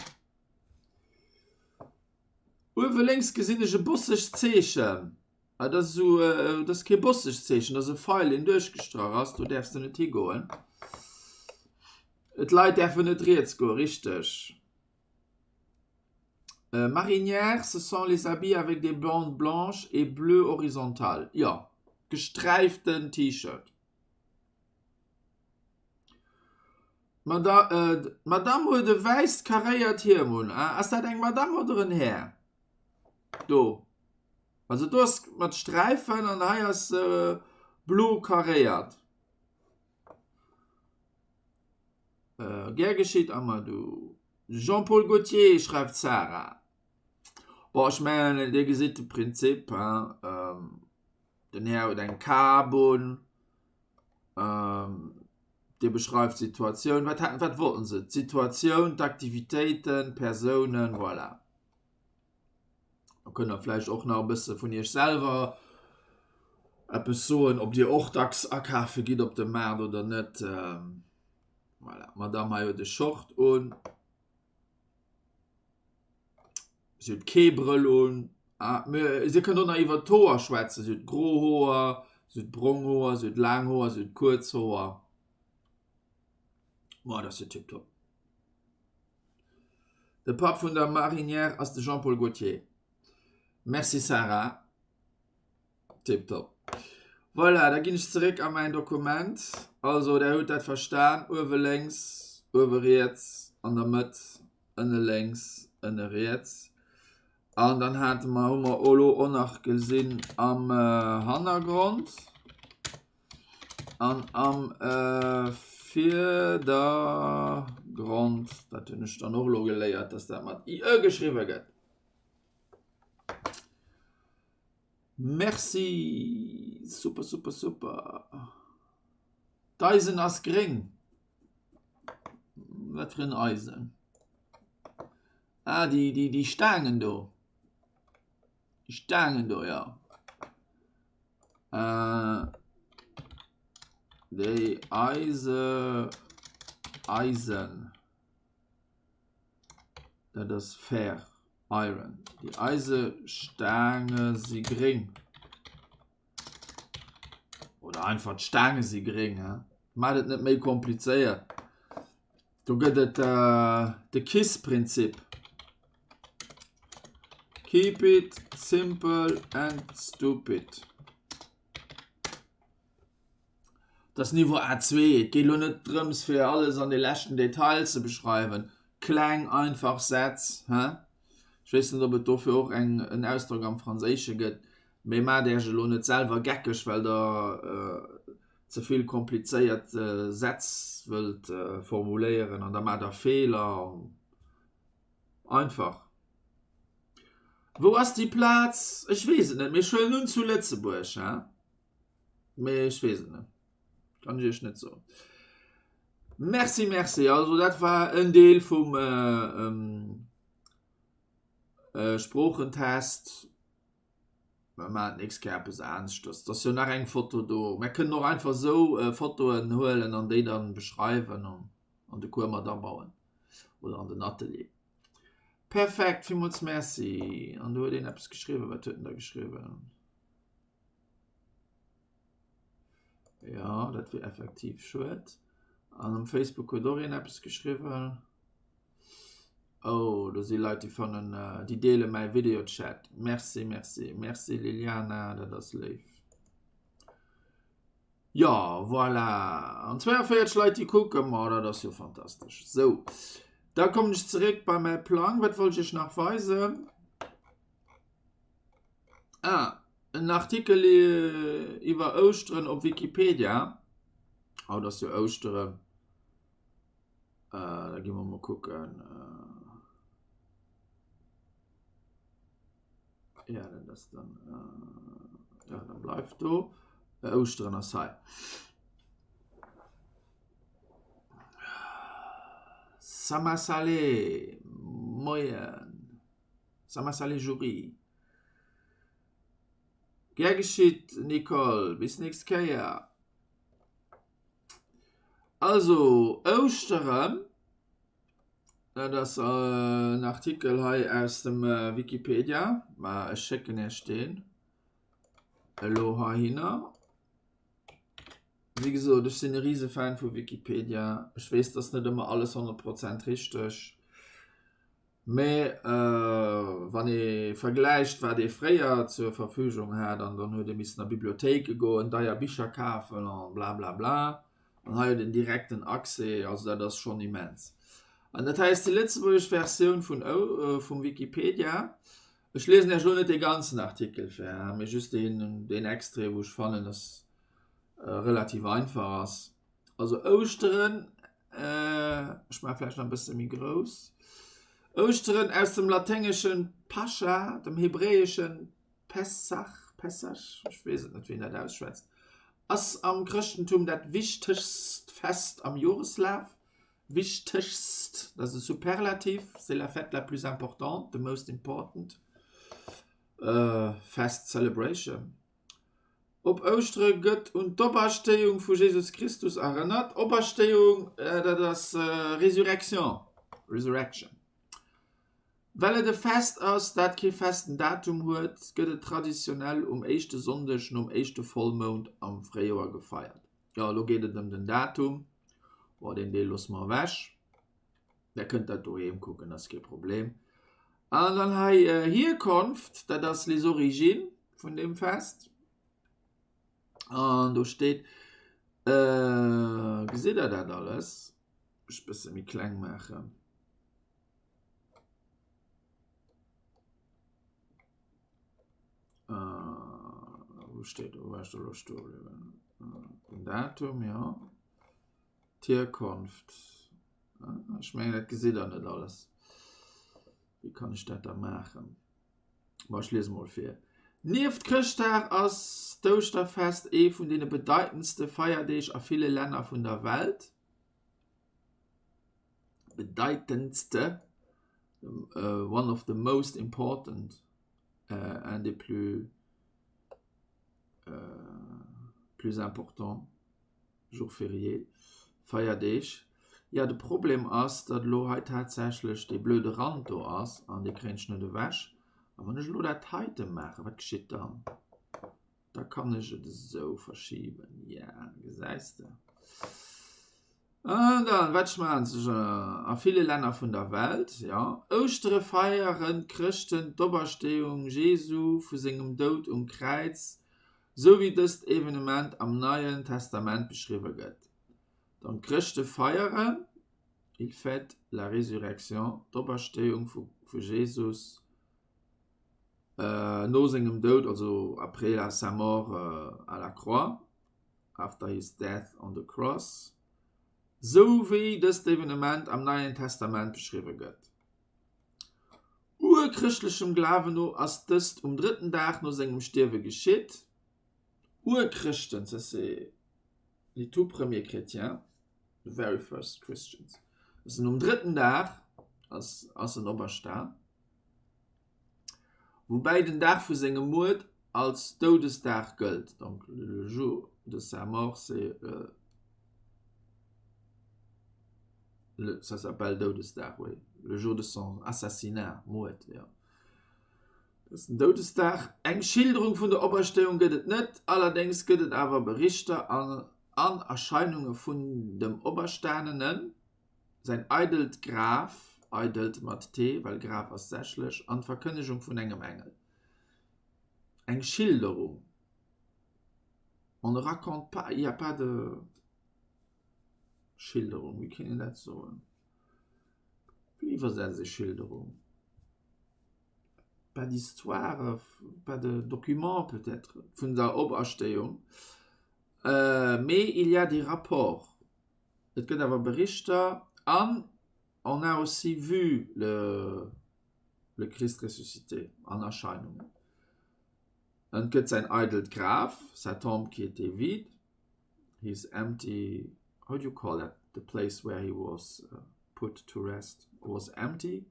Uewe lénks gesinn ech e bossegt Zeechen. Ah, dat ass esou, dat ass kee bossegt Zeechen, dat ass e Feil, deen duerchgestrach ass. Do däerfs de net higoen. D'Leit däerfen net riets goen, richteg. Marinières, ce sont les habits avec des bandes blanches et bleues horizontales. Jo, gesträiften T-Shirt. D'Madame huet e wäisst karéiert Hiem un. Ass dat eng Madame oder en Här? Do. Also do ass mat Sträifen an hei ass blo karéiert. Gär geschitt Amadou. Jean-Paul Gaultier, schreift d'Sarah. Bon, ech mengen Dir gesitt de Prinzip, hein. Den Här huet eng Kap un, Dir beschreift d'Situatioun. Wat haten, wat wollten se? D'Situatioun, d'Aktivitéiten, d'Persounen, voilà. Da kënnt der vläicht och nach e bësse vun iech selwer eppes soen, ob dir och dacks akafe gitt op dem Maart oder net. Voilà, d'Madame hei huet e Short un. Si huet kee Brëll un. Ah, si kënnt och nach iwwer d'Hoer schwätzen. Si huet gro Hoer, si huet brong Hoer, si huet laang Hoer, si huet kuerz Hoer. Ma dat ass jo tiptop. De Papp vun der Marinière ass de Jean-Paul Gaultier. Merci Sarah. Tiptop. Voilà, da ginn ech zeréck a mäin Dokument. Also, der hutt dat verstan, uewe lénks, uewe riets, an der Mëtt, ënne lénks, ënne riets. An dann hate mer, hu mer elo och nach gesinn am Hannergrond. An am Virdergrond, dat hunn ech dann och elo geléiert, dass dat mat IE geschriwwe gëtt. Merci! Super, super, super! D'Eisen ass gréng. Wat fir en Eisen? Ah, déi, déi, déi Staangen do. Déi Staangen do, jo. Äh, déi Eise, Eisen. Dat ass Fer, Iron. Déi Eisestaange si gréng. Oder einfach d'Staange si gréng. He? Maacht et net méi komplizéiert. Do gëtt et äh, de KISS-Prinzip. Keep it simple and stupid. Dat ass Niveau A2. Et geet elo net drëms, fir alles an de leschten Detail ze beschreiwen. Kleng, einfach Sätz, he? Ech weess net, ob et dofir och eng, en Ausdrock am Franséische gëtt, mee maacht Iech elo net selwer geckeg, well Der ze vill komplizéiert Sätz wëllt formuléieren an da maacht Der Feeler. Einfach. Wou ass déi Plaz? Ech weess et net, mee ech huelen un zu Lëtzebuerg, he? Mee ech weess et net. Kann ech iech net soen. Merci, merci. Also dat war en Deel vum äh, ähm, äh, Sproochentest. Mer maachen d'nächst Kéier eppes aneschters. Et ass jo nach eng Foto do. Mer kënnen och einfach esou äh, Fotoen huelen an déi dann beschreiwen an an de Cours mat abauen oder an den Atelier. Perfekt, villmools Merci. An do huet een eppes geschriwwen. Wat huet en da geschriwwen? Ja, dat wier effektiv schued. An um Facebook huet och een eppes geschriwwen. Oh, do si Leit, déi fannen, äh, déi deele mäi Videochat. Merci, merci, merci Liliana, dat ass léif. Ja, voilà. An 42 Leit, déi kucken, ma dat ass jo fantastesch. Sou, da kommen ech zeréck bei mäi Plang. Wat wollt ech iech nach weisen? Ah, en Artikel iwwer Ouschteren op Wikipedia. Haut ass jo Ouschteren. Äh, da gi mer mol kucken. Äh, ja, dat ass dann. Äh, ja, dann bleift do. Äh, Ouschteren ass hei. Sama Salé, Moien. Sama Salé Jury. Gär geschitt, Nicole. Bis nächst Kéier. Also, Ouschteren, dat ass en Artikel hei aus dem Wikipedia, ma ech schécken Iech deen elo heihinner. Wéi gesot, ech sinn e Risefan vu Wikipedia. Ech weess, et ass net ëmmer alles 100 Prozent richteg. Mä wann ee vergläicht, wat ee fréier zur Verfügung hat, an dann huet ee missen a Bibliothéike goen, deier Bicher kafen an blablabla, an hei huet een direkten Accès, also dat ass schonn immens. An dat hei ass déi lëtzebuergesch Versioun vun vum Wikipedia. Ech liesen Iech elo net dee ganzen Artikel vir, mee just deen, deen Extrait, wou ech fannen, dass relativ einfach ass. Also Ouschteren, ech maache vläicht nach e bësse méi grouss, Ouschteren aus dem laténgeschen Pascha, dem hebräeschen Pessach, Pessach, ech weess et net wéi een dat ausschwätzt, ass am Chrëschtentum dat wichtegst Fest am Joreslaf. Wichtegst, dat ass e Superlativ, c'est la fête la plus importante, the most important fest, celebration. Op Ouschtere gëtt un d'Operstéiung vu Jesus Christus erënnert. Operstéiung, dat ass Résurrection, resurrection. Well et e Fest ass, dat kee festen Datum huet, gëtt et traditionell um éischte Sonndeg nom éischte Vollmound am Fréijoer gefeiert. Jo, elo geet et ëm den Datum. Bon, deen Deel loosse mer ewech. Der kënnt dat doheem kucken, ass kee Problem. An dann hei äh, Hierkonft, dat ass les origines vun deem Fest. An do steet, äh, gesitt der dat alles? Ech bësse méi kleng maachen. Äh, wou steet, wou war ech do elo stoe bliwwen? Den Datum, ja. D'Hierkonft, ech mengen dat gesitt der net alles. Wéi kann ech dat da maachen? Ma ech liese mol vir. Nieft Chrëschtdag ass d'Ouschterfest ee vun deene bedeitendste Feierdeeg a ville Länner vun der Welt. Bedeitendste, one of the most important. Un des plus plus importants jours fériés, Feierdeeg. Jo, de Problem ass, datt elo hei tatsächlech dee blöde Rand do ass an dee kréien ech net ewech. A wann ech elo dat heite maachen, wat geschitt dann? Da kann ech et esou verschiben. Ja, gesäis de. An dann, wat schmaachen sech a ville Länner vun der Welt? Jo, Ouschtere feieren d'Chrëschten d'Opersteeung Jesu vu sengem Doud um Kräiz, sou wéi dëst Evenement am Neien Testament beschriwwe gëtt. Dann d'Chrëschte feieren, ils fêtent la résurrection, d'Operstéiung vu Jesus no sengem Doud, also après sa mort à la croix. After his death on the cross, sou wéi dëst Evenement am Neien Testament beschriwwe gëtt. Urchrëschtlechem Glawen no ass dëst um drëtten Dag no sengem Stierwe geschitt. Urchrëschten, ça c'est les tout premiers chrétiens, the very first Christians, ass en um drëtten Dag ass ass en operstan. Woubäi den Dag vu sengem Muerd als Doudesdag gëllt, donc le jour de sa mort c'est le, ça s'appelle Doudesdag, oui, le jour de son assassinat, Muerd, jo. Dat ass den Doudesdag. Eng Schilderung vun der Operstéiung gëtt et net, allerdéngs gëtt et awer Berichter an an Erscheinunge vun dem Operstanenen. Säin eidelt Graf, eidelt mat t, well Graf ass sächlech, an d'Verkënnegung vun engem Engel. Eng Schilderung. On ne raconte pas, il y a pas de Schilderung, wéi kéint een dat soen? Wéi iwwersetzt ee Schilderung? Pas d'histoire, pas de document peut-être vun der Operstéiung, mais il y a des rapports. Et gëtt awer Berichter an on a aussi vu le le Christ ressuscité an Erscheinungen. Et gëtt säin eidelt Graf, sa tombe qui était vide, his empty, how do you call that, the place where he was put to rest was empty,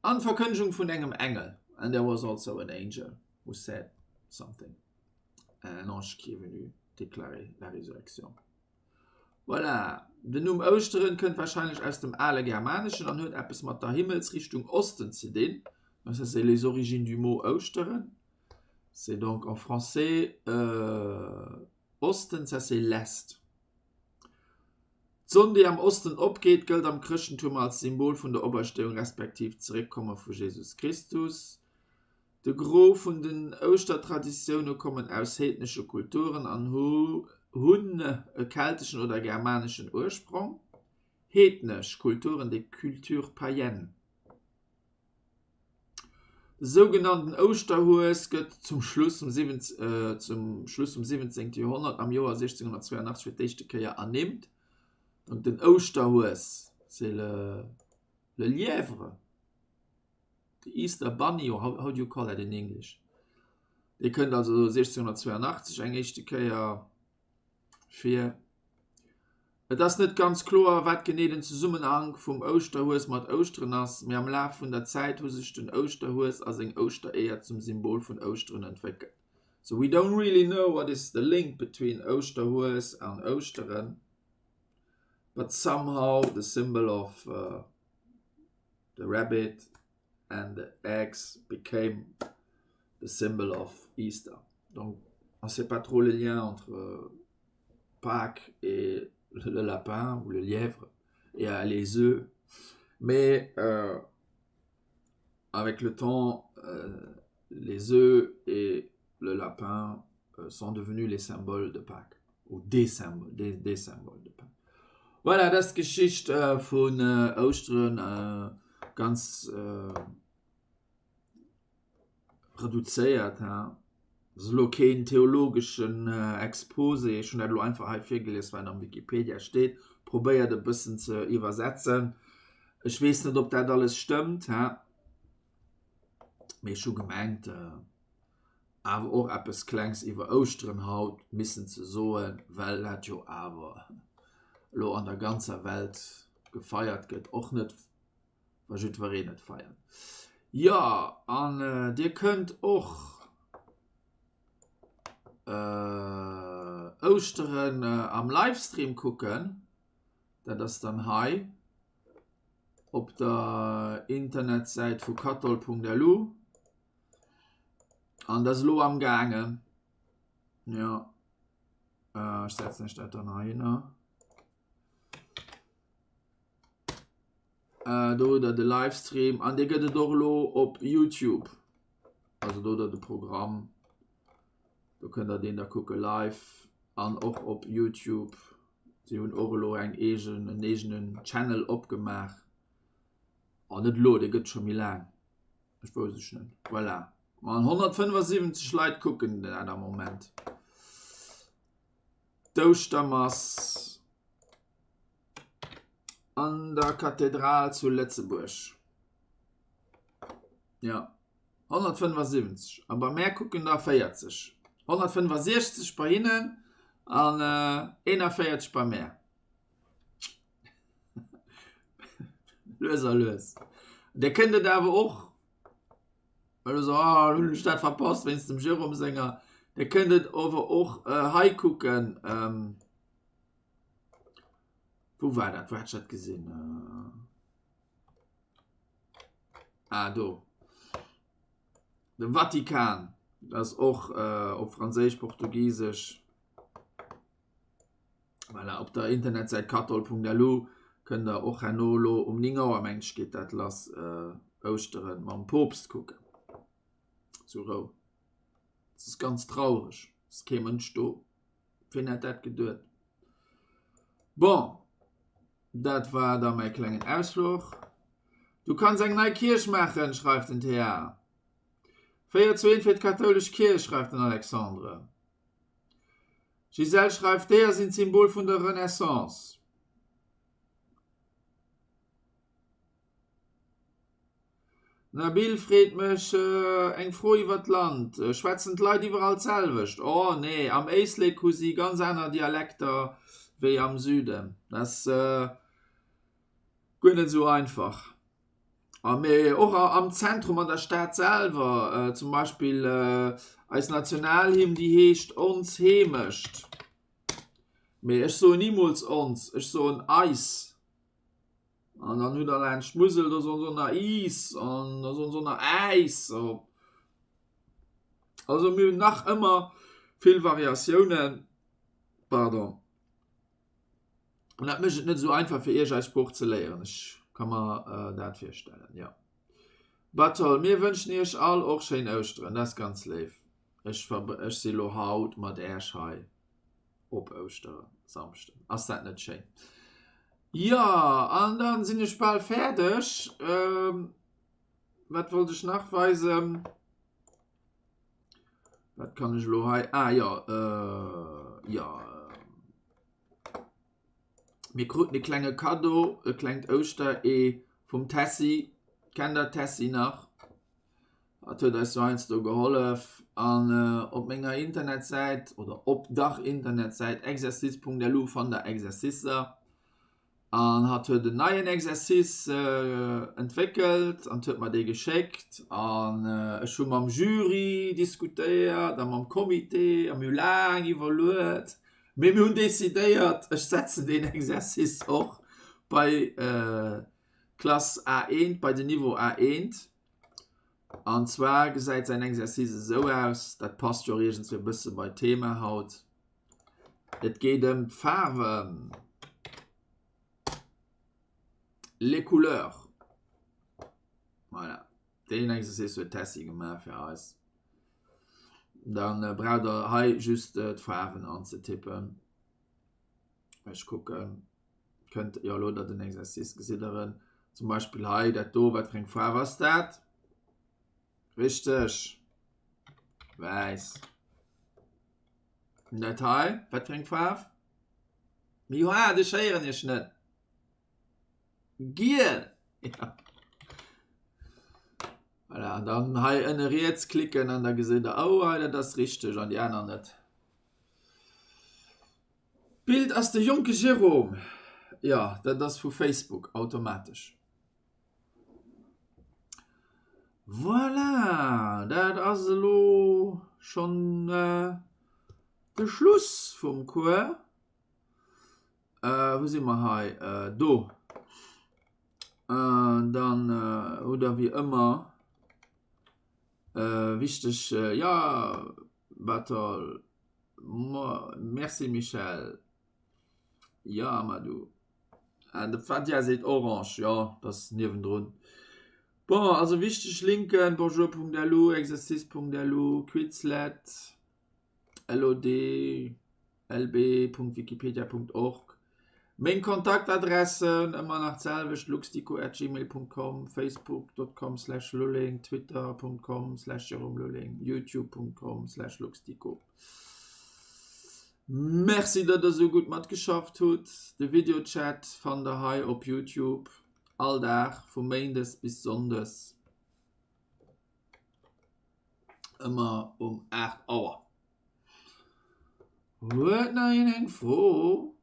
an d'Verkënnegung vun engem Engel, and there was also an angel who said something, un ange qui est venu déclarer la résurrection. Voilà, den Numm Ouschteren kënnt warscheinlech aus dem ale Germaneschen an huet eppes mat der Himmelsrichtung Osten ze dinn, ça c'est les origines du mot Ouschteren, c'est donc en français Osten, ça c'est l'Est. D'Sonn déi am Osten opgeet, gëllt am Chrëschtentum als Symbol vun der Operstéiung respektiv d'Zeréckkomme vu Jesus Christus. De Gros vun den Ouschtertraditioune kommen aus heednesche Kulturen an hunn e kelteschen oder germaneschen Ursprong. Heednesch Kulturen, des cultures païennes. De sougenannten Ouschterhues gëtt zum Schluss zum Schluss vum 17. Joerhonnert am Joer 1682 fir d'éischte Kéier ernimmt. Donc den Ouschterhues, c'est le lièvre. The Easter Bunny, or how, how do you call that in English? Dee kënnt also 1682 eng éischte Kéier vir. Et ass net ganz kloer, wat genee den Zesummenhank vum Ouschterhues mat Ouschteren ass, mee am Laf vun der Zäit hu sech den Ouschterhues a seng Ouschtereeër zum Symbol vun Ouschteren entwéckelt. So we don't really know what is the link between Ouschterhues an Ouschteren, but somehow the symbol of The rabbit and the eggs became the symbol of Easter. Donc on sait pas trop le lien entre Pâques et le lapin ou le lièvre et euh, les œufs. Mais euh, avec le temps, euh, les œufs et le lapin euh, sont devenus les symboles de Pâques ou des symboles, des, des symboles de Pâques. Voilà, dat ass d'Geschicht vun Ouschteren ganz reduzéiert. Ass elo keen theologeschen Exposé, ech hunn dat elo einfach hei virgelies, wat am Wikipedia steet, probéiert e bëssen ze iwwersetzen. Ech weess net, ob dat alles stëmmt, mee ech hu gemengt, awer och eppes Klengs iwwer Ouschteren haut missen ze soen, well dat jo awer elo an der ganzer Welt gefeiert gëtt, och net wa jiddwereen et feiert. Jo, an Dir kënnt och Ouschteren am Livestream kucken. Dat ass dann hei op der Internetsäit vu katol.lu. An dat ass elo am gaangen. Jo, ech setzen ech dat dann heihinner. Äh, do hutt der de Livestream an dee gëtt et och elo op Youtube. Also do hutt der de Programm. Do kënnt der deen da kucke live an och op Youtube. Si hunn och elo eng eegen, en eegenen Channel opgemaach. Oh, net elo, dee gëtt scho méi laang. Ech wousst ech net. Voilà. An 175 Leit kucken dat am Moment. D'Ouschtermass an der Kathedral zu Lëtzebuerg. Ja 175 a bei mär kucken der 40. 165 bei hinnen an 41 bei mär. Lues a lues. Dir kënnt et awer och well so ah, hunn ech dat verpasst wéinst dem Jérôme senger. Dir kënnt et awer och hei kucken. Ähm, Wou war dat? Wou hat ech dat gesinn? Ah, do. De Vatikan. Dat ass och äh, op Franséisch, Portugisesch. Voilà, op der Internetsäit katol.lu kënnt der och herno elo um 9 Auer, meng ech, geet dat lass, äh, Ouschteren mam Poopst kucken. Zu Roum. Dat ass ganz traureg. Ass kee Mënsch do. Wien hätt dat geduet? Bon, dat war da mäi klengen Ausfluch. Du kanns eng nei Kierch maachen, schreift den TA. 4 zu 1 fir d'kathoulesch Kierch, schreift den Alexandre. Gisèle schreift, D'Eeër sinn d'Symbol vun der Renaissance. Nabil freet mech eng Fro iwwer d'Land, Schwätzen d'Leit iwwerall d'selwecht? Oh nee, am Éislek hu si ganz aner Dialekter wéi am Süden. Dat ass guer net esou einfach. A mee och am Zentrum an der Stad selwer, zum Beispill eis Nationalhymn, déi heescht Ons Heemecht. Mee ech soen nimools ons, ech soen eis. An dann hutt der laanscht d'Musel, do soen se och nach Iis an da soen se och nach Äis. Also mir hunn nach ëmmer vill Variatiounen. Pardon. An dat mécht et net esou einfach fir Iech eis Sprooch ze léieren. Ech ka mer dat virstellen, jo. Batol, mir wënschen Iech all och schéin Ouschteren. Dat ass ganz léif. Ech ech si lo haut mat Äech hei. Op Ouschtersamschden. Ass dat net schéin? Jo, an dann sinn ech bal fäerdeg. Wat wollt ech nach weisen? Wat kann ech elo hei? Ah jo, jo. Mir kruten e klenge Kaddo, e klengt Ouschteree vum Tessy. Kennt der d'Tessy nach? Hatt huet eis jo heiansdo gehollef an op menger Internetsäit oder op dach Internetsäit exercice.lu fannt der Exercicer an hatt huet en neien Exercice entwéckelt an huet mer dee geschéckt an ech hu mam Jury diskutéiert a mam Comité a mir hu laang iwwerluet, mee mir hunn decidéiert, ech setzen deen Exercice och bei d'Klass A1, bei den Niveau A1. An zwar gesäit säin Exercice esou aus, dat passt jo och iergendswéi e bësse bei d'Thema haut. Et geet ëm d'Faarwen, les couleurs. Voilà, deen Exercice huet d'Tessy gemaach fir eis. Dann braucht der hei just d'Faarwen anzetippen. Ech kucken, kënnt jo elo der den Exercice gesitt der en. Zum Beispill hei dat do, wat fir eng Faarf ass dat? Richteg, wäiss. An dat hei, wat fir eng Faarf? Méi haart, ech héieren iech net. Giel! Ja. Voilà, an dann hei ënne riets klicken an da gesitt der, oh hei, dat ass richteg an déi aner net. D'Bild ass de jonke Jérôme. Jo, dat ass vu Facebook automatesch. Voilà, dat ass elo schonn de Schluss vum Cours. Wou si mer hei? Do. Dann hutt Der wéi ëmmer wichteg, jo, Bartol, merci Michèle, jo Amadou. De Fadia seet Orange, jo, dat ass niewendrun. Bon, also wichteg Linken, bonjour.lu, exercice.lu, Quizlet, LOD, lb.wikipedia.org. Meng Kontaktadressen, ëmmer nach d'selwecht, luxdico@gmail.com, facebook.com slash lulling, twitter.com slash jerômelulling, youtube.com slash luxdico. Merci, datt der esou gutt matgeschafft hutt. De Videochat fannt der hei op Youtube all Dag vu Méindes bis Sonndes ëmmer um 8 Auer. Huet nach een eng Fro?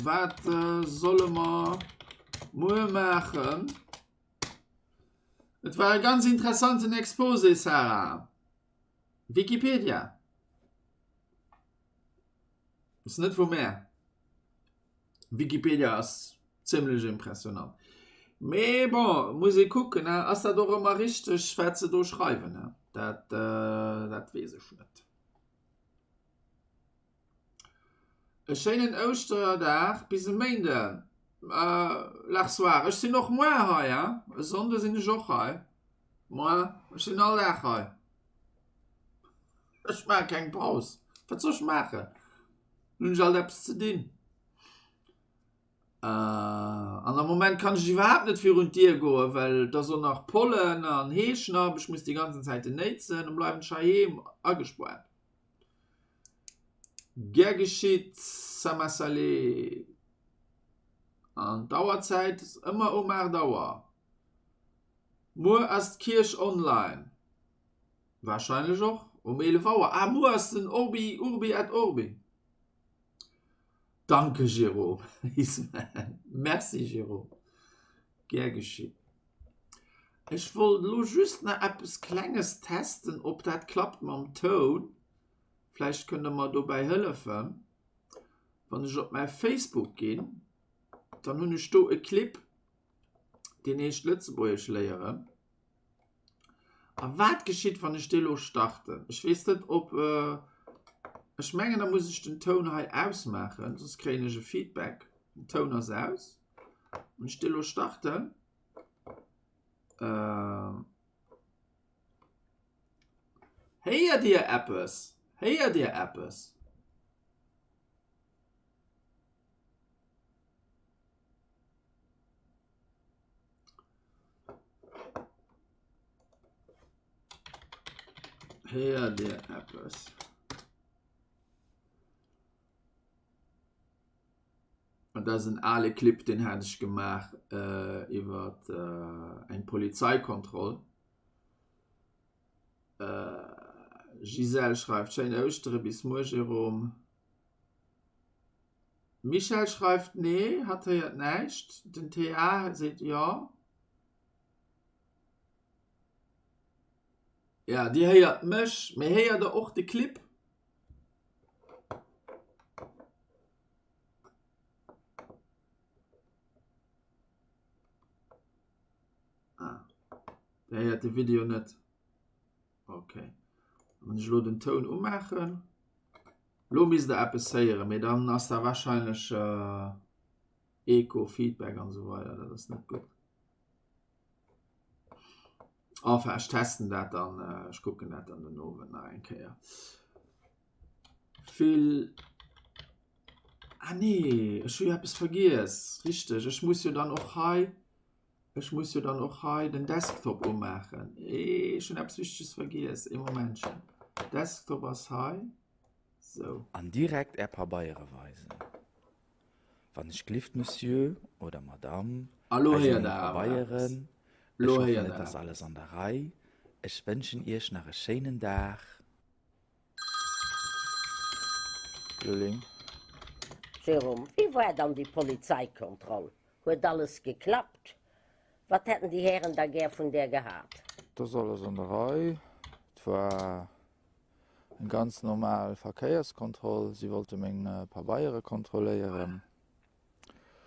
Wat äh, solle mer muer maachen? Et war e ganz interessanten Exposé, Sarah. Wikipedia. Ass net vu mär. Wikipedia ass zimmlech impressionant. Mee bon, muss ee kucken, hein. Ass dat och ëmmer richteg, wat se do schreiwen, hein? Dat, äh, dat weess ech net. E schéinen Ouschterdag bis e Méinden. Larsoir, ech sinn och moar hei, hein? E Sonnde sinn ech och hei. Moar, ech sinn all Dag hei. Ech maache keng Paus. Wat soll ech maachen? Hunn ech alt eppes ze dinn. An am Moment kann ech iwwerhaapt net virun d'Dier goen, well et ass och nach Pollen an Heeschnapp. Ech muss déi ganzen Zäiten néitsen. Dann bleiwen ech heiheem agespaart. Gär geschitt, Sama Saleh. An d'Auerzäit ass ëmmer um 8 Auer. Muer ass d'Kierch online. Warscheinlech och um 11 Auer. Ah, muer ass den Orbi, Urbi et Orbi. Danke Jérôme. Merci Jérôme. Gär geschitt. Ech wollt elo just nach eppes Klenges testen, ob dat klappt mam Toun. Vläicht kënnt der mer dobäi hëllefen. Wann ech op mäi Facebook ginn, dann hunn ech do e Clip, deen heescht Lëtzebuergesch léieren. A wat geschitt, wann ech dee lo starten? Ech weess net, ob ech mengen, da muss ech den Toun hei ausmaachen, soss kréien ech e Feedback. Den Toun ass aus. Wann ech dee lo starten, Ähm. Héiert Dir eppes? Héiert Dir eppes? Héiert Dir eppes? An dat ass en ale Clip, deen hat ech gemaach iwwer eng Polizeikontroll. Gisèle schreift, Schéin Ouschtere bis muer Jérôme. Michèle schreift, Nee, hatt héiert näischt. Den TA seet jo. Ja, Dir héiert mech, mee héiert der och de Clip? Ah. Der héiert de Video net. Okay. Wann ech elo den Toun umaachen, lo misst der eppes héieren, mee dann ass da wahrscheinlech äh, Echo, Feedback an esou weider, dat ass net gutt. Enfin, ech testen dat dann, äh, ech kucken dat dann den Owend nach eng Kéier. Vill Ah nee, ech hu jo eppes vergiess. Richteg, ech muss jo dann och hei, ech muss jo dann och hei den Desktop umaachen. Ech hunn eppes Wichteges vergiess. Ee Momentchen. Desktop ass hei. Sou. An direkt Är Pabeiere weisen. Wann ech glift, Monsieur oder Madame, A lo hei si héiert meng Der awer eppes. Pabeieren. Ech Lo hoffen, héiert et Der ass eppes. alles an der Rei. Ech wënschen Iech nach e schéinen Dag. Lulling. Jérôme, wéi war dann déi Polizeikontroll? Huet alles geklappt? Wat hätten déi Hären da gär vun där gehat? Et ass alles an der Rei. Et war eng ganz normal Verkéierskontroll. Si wollte meng Pabeiere kontrolléieren.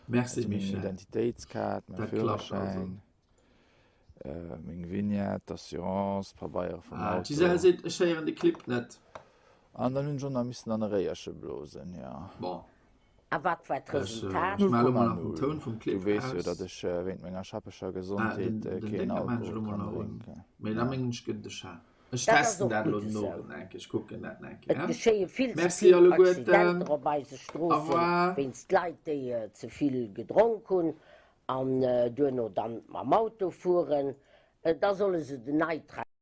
Merci Also meng Michèle. Identitéitskaart, mäi Dat klappt also. Führerschäin, meng Vignette, d'Assurance, d'Pabeiere vum Ah, d'Gisèle Auto. seet, ech héieren de Clip net. An dann hunn ech och nach missen an e Réierche blosen, jo. Bon. A wat war Ech, d'Resultat? ech maache lo mol nach den 0,0. Toun vum Du Clip weess jo, datt aus. ech wéint menger schappeger Ah, Gesondheet den, den keen Dénger maan ech Alkohol lo mol kann nach un. drénken. Mee da Ja. mengen ech gëtt et e Schal. Ech Dat ass testen och dat elo gutt den esou. Owend enke, ech kucken dat enke, Et ja? geschéie vill ze Merci vill alleguerten. Accidenter op eise Au Stroosse revoir. wéinst Leit, déi ze vill gedronk hunn an duerno dann mam Auto fueren. Da solle se den Neitrag.